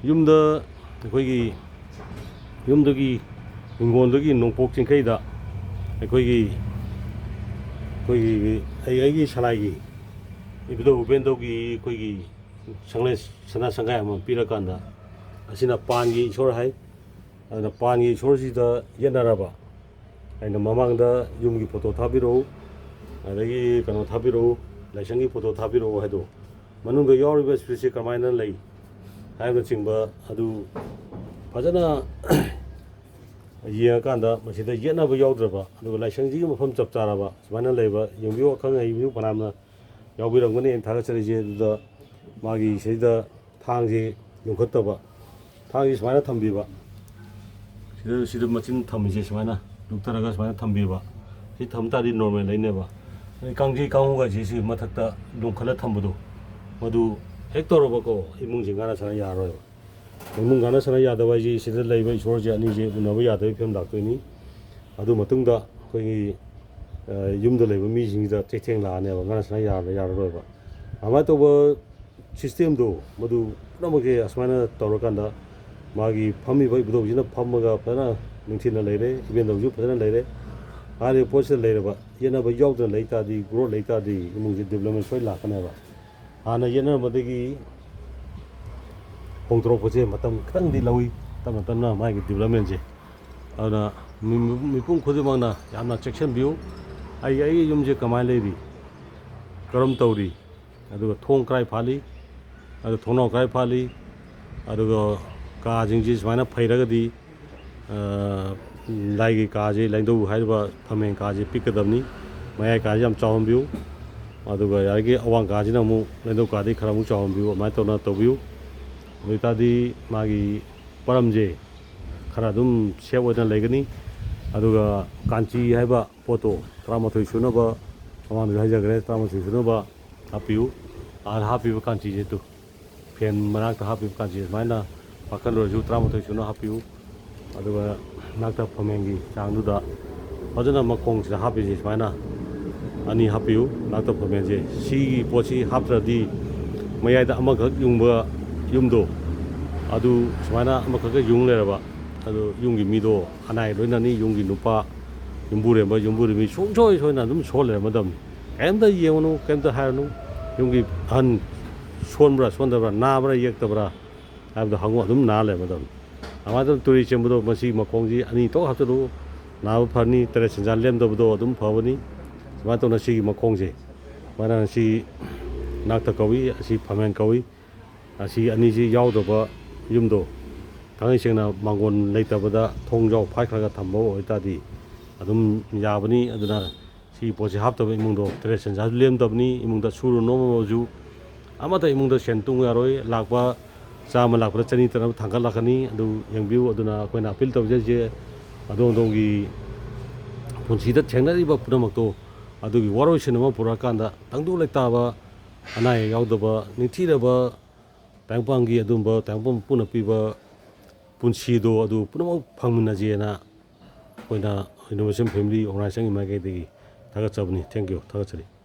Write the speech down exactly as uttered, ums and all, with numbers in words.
ꯌꯨꯝꯗ, ꯑꯩꯈꯣꯏꯒꯤ ꯌꯨꯝꯗꯒꯤ, ꯍꯤꯡꯒꯣꯜꯗꯒꯤ ꯅꯣꯡꯄꯣꯛ ꯆꯤꯡꯈꯩꯗ ꯑꯩꯈꯣꯏꯒꯤ, ꯑꯩꯈꯣꯏꯒꯤ, ꯑꯩ, ꯑꯩꯒꯤ ꯁꯂꯥꯏꯒꯤ ꯏꯕꯨꯙꯧ ꯎꯄꯦꯟꯗꯧꯒꯤ ꯑꯩꯈꯣꯏꯒꯤ ꯁꯪꯂꯦꯟ ꯁꯅꯥ ꯁꯪꯒꯥꯏ ꯑꯃ ꯄꯤꯔꯀꯥꯟꯗ, ꯑꯁꯤꯅ ꯄꯥꯟꯒꯤ ꯏꯁꯣꯔ ꯍꯥꯏ꯫ ꯑꯗꯨꯅ ꯄꯥꯟꯒꯤ ꯏꯁꯣꯔꯁꯤꯗ ꯌꯦꯠꯅꯔꯕ, ꯑꯩꯅ ꯃꯃꯥꯡꯗ ꯌꯨꯝꯒꯤ ꯐꯣꯇꯣ ꯊꯥꯕꯤꯔꯛꯎ, ꯑꯗꯒꯤ ꯀꯩꯅꯣ ꯊꯥꯕꯤꯔꯛꯎ, ꯂꯥꯏꯁꯪꯒꯤ ꯐꯣꯇꯣ ꯊꯥꯕꯤꯔꯛꯎ ꯍꯥꯏꯗꯣ, ꯃꯅꯨꯡꯗ ꯌꯥꯎꯔꯤꯕ ꯏꯁꯄꯤꯔꯤꯠꯁꯦ ꯀꯃꯥꯏꯅ ꯂꯩ ꯍꯥꯏꯕꯅꯆꯤꯡꯕ ꯑꯗꯨ ꯐꯖꯅ ꯌꯦꯡꯉꯀꯥꯟꯗ, ꯃꯁꯤꯗ ꯌꯦꯠꯅꯕ ꯌꯥꯎꯗ꯭ꯔꯕ, ꯑꯗꯨꯒ ꯂꯥꯏꯁꯪꯁꯤꯒꯤ ꯃꯐꯝ ꯆꯞ ꯆꯥꯔꯕ ꯁꯨꯃꯥꯏꯅ ꯂꯩꯕ, ꯌꯦꯡꯕꯤꯌꯨ, ꯑꯈꯪ ꯑꯍꯩꯕꯤꯌꯨ ꯐꯅꯌꯥꯝꯅ ꯌꯥꯎꯕꯤꯔꯝꯒꯅꯤ꯫ ꯑꯩꯅ ꯊꯥꯒꯠꯆꯔꯤꯁꯦ ꯑꯗꯨꯗ ꯃꯥꯒꯤ ꯁꯤꯗ ꯊꯥꯡꯁꯦ ꯌꯨꯡꯈꯠꯇꯕ, ꯊꯥꯡꯁꯦ ꯁꯨꯃꯥꯏꯅ ꯊꯝꯕꯤꯕ, ꯁꯤꯗ, ꯁꯤꯗ ꯃꯆꯤꯟ ꯊꯝꯃꯤꯁꯦ ꯁꯨꯃꯥꯏꯅ ꯂꯨꯞꯊꯔꯒ ꯁꯨꯃꯥꯏꯅ ꯊꯝꯕꯤꯕ꯫ ꯁꯤ ꯊꯝ ꯇꯥꯔꯗꯤ ꯅꯣꯔꯃꯦꯜ ꯂꯩꯅꯦꯕ꯫ ꯑꯗꯩ ꯀꯥꯡꯖꯩ ꯀꯥꯡꯉꯨꯒꯁꯦ ꯁꯤ ꯃꯊꯛꯇ ꯂꯨꯝꯈꯠꯂ ꯊꯝꯕꯗꯣ, ꯃꯗꯨ ꯍꯦꯛ ꯇꯧꯔꯕꯀꯣ, ꯏꯃꯨꯡꯁꯦ ꯉꯥꯅ ꯁꯥꯅ ꯌꯥꯔꯔꯣꯏꯕ꯫ ꯏꯃꯨꯡ ꯉꯥꯅ ꯁꯥꯅ ꯌꯥꯗꯕ ꯍꯥꯏꯁꯦ ꯁꯤꯗ ꯂꯩꯕ ꯏꯁꯣꯔꯁꯦ ꯑꯅꯤꯁꯦ ꯎꯅꯕ ꯌꯥꯗꯕꯒꯤ ꯐꯤꯕꯝ ꯂꯥꯛꯇꯣꯏꯅꯤ꯫ ꯑꯗꯨ ꯃꯇꯨꯡꯗ ꯑꯩꯈꯣꯏꯒꯤ, ꯑ, ꯌꯨꯝꯗ ꯂꯩꯕ ꯃꯤꯁꯤꯡꯁꯤꯗ ꯆꯩꯊꯦꯡ ꯂꯥꯛꯑꯅꯦꯕ, ꯉꯥꯅ ꯁꯥꯅ ꯌꯥꯔ-, ꯌꯥꯔꯔꯣꯏꯕ꯫ ꯑꯗꯨꯃꯥꯏꯅ ꯇꯧꯕ ꯁꯤꯁꯇꯦꯝꯗꯣ, ꯃꯗꯨ ꯄꯨꯝꯅꯃꯛꯁꯦ ꯑꯁꯨꯃꯥꯏꯅ ꯇꯧꯔꯀꯥꯟꯗ, ꯃꯥꯒꯤ ꯐꯝꯃꯤꯕ ꯏꯕꯨꯙꯧꯁꯤꯅ ꯐꯝꯃꯒ ꯐꯖꯅ ꯅꯤꯡꯊꯤꯅ ꯂꯩꯔꯦ, ꯏꯕꯦꯟꯗꯧꯁꯨ ꯐꯖꯅ ꯂꯩꯔꯦ꯫ ꯍꯥꯏꯔꯤꯕ ꯄꯣꯠꯁꯤꯗ ꯂꯩꯔꯕ, ꯌꯦꯠꯅꯕ ꯌꯥꯎꯗꯅ ꯂꯩ ꯇꯥꯔꯗꯤ, ꯒ꯭ꯔꯣꯠ ꯂꯩ ꯇꯥꯔꯗꯤ, ꯏꯃꯨꯡꯁꯦ ꯗꯤꯕꯂꯞꯃꯦꯟ ꯁꯣꯏ ꯂꯥꯛꯀꯅꯦꯕ꯫ ꯍꯥꯟꯅ ꯌꯦꯠꯅꯔꯝꯕꯗꯒꯤ ꯍꯣꯡꯗꯣꯔꯛꯄꯁꯦ ꯃꯇꯝ ꯈꯤꯇꯪꯗꯤ ꯂꯧꯏ, ꯇꯞꯅ ꯇꯞꯅ ꯃꯥꯒꯤ ꯗꯤꯕꯂꯞꯃꯦꯟꯁꯦ꯫ ꯑꯗꯨꯅ ꯃꯤ-, ꯃꯤ-, ꯃꯤꯄꯨꯝ ꯈꯨꯗꯤꯡꯃꯛꯅ ꯌꯥꯝꯅ ꯆꯦꯛꯁꯤꯟꯕꯤꯌꯨ꯫ ꯑꯩ, ꯑꯩꯒꯤ ꯌꯨꯝꯁꯦ ꯀꯃꯥꯏꯅ ꯂꯩꯔꯤ, ꯀꯔꯝ ꯇꯧꯔꯤ, ꯑꯗꯨꯒ ꯊꯣꯡ ꯀꯗꯥꯏ ꯐꯥꯠꯂꯤ, ꯑꯗꯨ ꯊꯣꯡꯅꯥꯎ ꯀꯗꯥꯏ ꯐꯥꯠꯂꯤ, ꯑꯗꯨꯒ ꯀꯥꯁꯤꯡꯁꯤ ꯁꯨꯃꯥꯏꯅ ꯐꯩꯔꯒꯗꯤ, ꯑ, ꯂꯥꯏꯒꯤ ꯀꯥꯁꯦ, ꯂꯥꯏꯅꯤꯡꯊꯧ ꯍꯥꯏꯔꯤꯕ ꯐꯝꯃꯦꯟ ꯀꯥꯁꯦ ꯄꯤꯛꯀꯗꯕꯅꯤ꯫ ꯃꯌꯥꯏ ꯀꯥꯁꯦ ꯌꯥꯝ ꯆꯥꯎꯍꯟꯕꯤꯌꯨ꯫ ꯑꯗꯨꯒ ꯌꯥꯔꯤꯒꯩ ꯑꯋꯥꯡ ꯀꯥꯁꯤꯅ ꯑꯃꯨꯛ ꯂꯥꯏꯅꯤꯡꯊꯧ ꯀꯥꯗꯒꯤ ꯈꯔ ꯑꯃꯨꯛ ꯆꯥꯎꯍꯟꯕꯤꯌꯨ꯫ ꯑꯗꯨꯃꯥꯏꯅ ꯇꯧꯅ ꯇꯧꯕꯤꯌꯨ꯫ ꯑꯗꯨ ꯑꯣꯏꯇꯥꯔꯗꯤ ꯃꯥꯒꯤ ꯄꯔꯝꯁꯦ ꯈꯔ ꯑꯗꯨꯝ ꯁꯦꯞ ꯑꯣꯏꯅ ꯂꯩꯒꯅꯤ꯫ ꯑꯗꯨꯒ ꯀꯥꯟꯆꯤ ꯍꯥꯏꯕ ꯄꯣꯠꯇꯣ ꯇꯔꯥꯃꯥꯊꯣꯏ ꯁꯨꯅꯕ, ꯃꯃꯥꯡꯗꯁꯨ ꯍꯥꯏꯖꯈ꯭ꯔꯦ, ꯇꯔꯥꯃꯥꯊꯣꯏ ꯁꯨꯅꯕ ꯍꯥꯞꯄꯤꯌꯨ꯫ ꯑꯥꯗ ꯍꯥꯞꯄꯤꯕ ꯀꯥꯟꯆꯤꯁꯦ ꯇꯨ, ꯐꯦꯟ ꯃꯅꯥꯛꯇ ꯍꯥꯞꯄꯤꯕ ꯀꯥꯟꯆꯤ ꯁꯨꯃꯥꯏꯅ ꯄꯥꯈꯜ ꯑꯣꯏꯔꯁꯨ ꯇꯔꯥꯃꯥꯊꯣꯏ ꯁꯨꯅ ꯍꯥꯞꯄꯤꯌꯨ꯫ ꯑꯗꯨꯒ ꯅꯥꯛꯇ ꯐꯝꯃꯦꯟꯒꯤ ꯆꯥꯡꯗꯨꯗ ꯐꯖꯅ ꯃꯈꯣꯡꯁꯤꯗ ꯍꯥꯞꯄꯤꯁꯦ ꯁꯨꯃꯥꯏꯅ ꯑꯅꯤ ꯍꯥꯞꯄꯤꯌꯨ, ꯅꯥꯛꯇ ꯐꯝꯃꯦꯟꯁꯦ꯫ ꯁꯤꯒꯤ ꯄꯣꯠꯁꯤ ꯍꯥꯞꯇ꯭ꯔꯗꯤ ꯃꯌꯥꯏꯗ ꯑꯃꯈꯛ ꯌꯨꯡꯕ ꯌꯨꯝꯗꯣ, ꯑꯗꯨ ꯁꯨꯃꯥꯏꯅ ꯑꯃꯈꯛꯀ ꯌꯨꯡ ꯂꯩꯔꯕ, ꯑꯗꯨ ꯌꯨꯝꯒꯤ ꯃꯤꯗꯣ ꯑꯅꯥ ꯑꯌꯦꯛ ꯂꯣꯏꯅꯅꯤ, ꯌꯨꯝꯒꯤ ꯅꯨꯄꯥ, ꯌꯨꯝꯕꯨꯔꯦꯝꯕ, ꯌꯨꯝꯕꯨꯔꯦꯝꯕꯤ ꯁꯨꯡꯁꯣꯏ ꯁꯣꯏꯗꯅ ꯑꯗꯨꯝ ꯁꯣꯜ ꯂꯩꯔꯝꯃꯗꯕꯅꯤ꯫ ꯀꯩꯝꯇ ꯌꯦꯡꯉꯨꯅꯨ, ꯀꯩꯝꯇ ꯍꯥꯏꯔꯨꯅꯨ꯫ ꯌꯨꯝꯒꯤ ꯑꯍꯟ ꯁꯣꯟꯕ꯭ꯔꯥ ꯁꯣꯟꯗꯕ꯭ꯔꯥ, ꯅꯥꯕ꯭ꯔꯥ ꯌꯦꯛꯇꯕ꯭ꯔꯥ ꯍꯥꯏꯕꯗꯣ ꯍꯪꯉꯨ, ꯑꯗꯨꯝ ꯅꯥ ꯂꯩꯔꯝꯃꯗꯕꯅꯤ꯫ ꯑꯗꯨꯃꯥꯏꯅ ꯇꯧꯗꯅ ꯇꯨꯔꯤ ꯆꯦꯟꯕꯗꯣ ꯃꯁꯤ ꯃꯈꯣꯡꯁꯤ ꯑꯅꯤ ꯊꯣꯛ ꯍꯥꯞꯆꯤꯜꯂꯨ, ꯅꯥꯕ ꯐꯔꯅꯤ꯫ ꯇꯔꯦꯠ ꯁꯦꯟꯖꯥ ꯂꯦꯝꯗꯕꯗꯣ ꯑꯗꯨꯝ ꯐꯕꯅꯤ꯫ ꯁꯨꯃꯥꯏꯅ ꯇꯧꯅ ꯁꯤꯒꯤ ꯃꯈꯣꯡꯁꯦ, ꯁꯨꯃꯥꯏꯅ ꯁꯤ ꯅꯥꯛꯇ ꯀꯧꯏ, ꯑꯁꯤ ꯐꯝꯃꯦꯟ ꯀꯧꯏ꯫ ꯑꯁꯤ ꯑꯅꯤꯁꯤ ꯌꯥꯎꯗꯕ ꯌꯨꯝꯗꯣ, ꯊꯥꯡꯉꯩ ꯁꯦꯡꯅ ꯃꯥꯡꯒꯣꯟ ꯂꯩꯇꯕꯗ ꯊꯣꯡꯖꯥꯎ ꯐꯥꯏꯈ꯭ꯔꯒ ꯊꯝꯕ ꯑꯣꯏꯇꯥꯔꯗꯤ ꯑꯗꯨꯝ ꯌꯥꯕꯅꯤ꯫ ꯑꯗꯨꯅ ꯁꯤꯒꯤ ꯄꯣꯠꯁꯤ ꯍꯥꯞꯇꯕ ꯏꯃꯨꯡꯗꯣ ꯇꯔꯦꯠ ꯁꯦꯟꯖꯥꯁꯨ ꯂꯦꯝꯗꯕꯅꯤ, ꯏꯃꯨꯡꯗ ꯁꯨꯔꯨ ꯅꯣꯝꯃꯕꯁꯨ ꯑꯃꯠꯇ ꯏꯃꯨꯡꯗ ꯁꯦꯟ ꯇꯨꯡ ꯌꯥꯔꯣꯏ꯫ ꯂꯥꯛꯄ ꯆꯥꯝꯃ ꯂꯥꯛꯄꯗ ꯆꯅꯤ ꯇꯔꯥ ꯊꯥꯡꯒꯠꯂꯛꯀꯅꯤ꯫ ꯑꯗꯨ ꯌꯦꯡꯕꯤꯌꯨ꯫ ꯑꯗꯨꯅ ꯑꯩꯈꯣꯏꯅ ꯑꯄꯤꯜ ꯇꯧꯖꯔꯤꯁꯦ, ꯑꯗꯣꯝ ꯑꯗꯣꯝꯒꯤ ꯄꯨꯟꯁꯤꯗ ꯊꯦꯡꯅꯔꯤꯕ ꯄꯨꯝꯅꯃꯛꯇꯣ ꯑꯗꯨꯒꯤ ꯋꯥꯔꯣꯏꯁꯤꯟ ꯑꯃ ꯄꯨꯔꯛꯑꯀꯥꯟꯗ ꯇꯪꯗꯨ ꯂꯩꯇꯥꯕ, ꯑꯅꯥ ꯑꯌꯦꯛ ꯌꯥꯎꯗꯕ, ꯅꯤꯡꯊꯤꯔꯕ ꯇꯥꯏꯕꯪꯄꯥꯟꯒꯤ ꯑꯗꯨꯝꯕ ꯇꯥꯏꯕꯪꯄꯥꯟ ꯃꯄꯨꯅ ꯄꯤꯕ ꯄꯨꯟꯁꯤꯗꯣ ꯑꯗꯨ ꯄꯨꯝꯅꯃꯛ ꯐꯪꯃꯤꯟꯅꯁꯦꯅ ꯑꯩꯈꯣꯏꯅ Innovation Family Organizationꯒꯤ ꯃꯥꯏꯀꯩꯗꯒꯤ ꯊꯥꯒꯠꯆꯕꯅꯤ꯫ Thank you, ꯊꯥꯒꯠꯆꯔꯤ꯫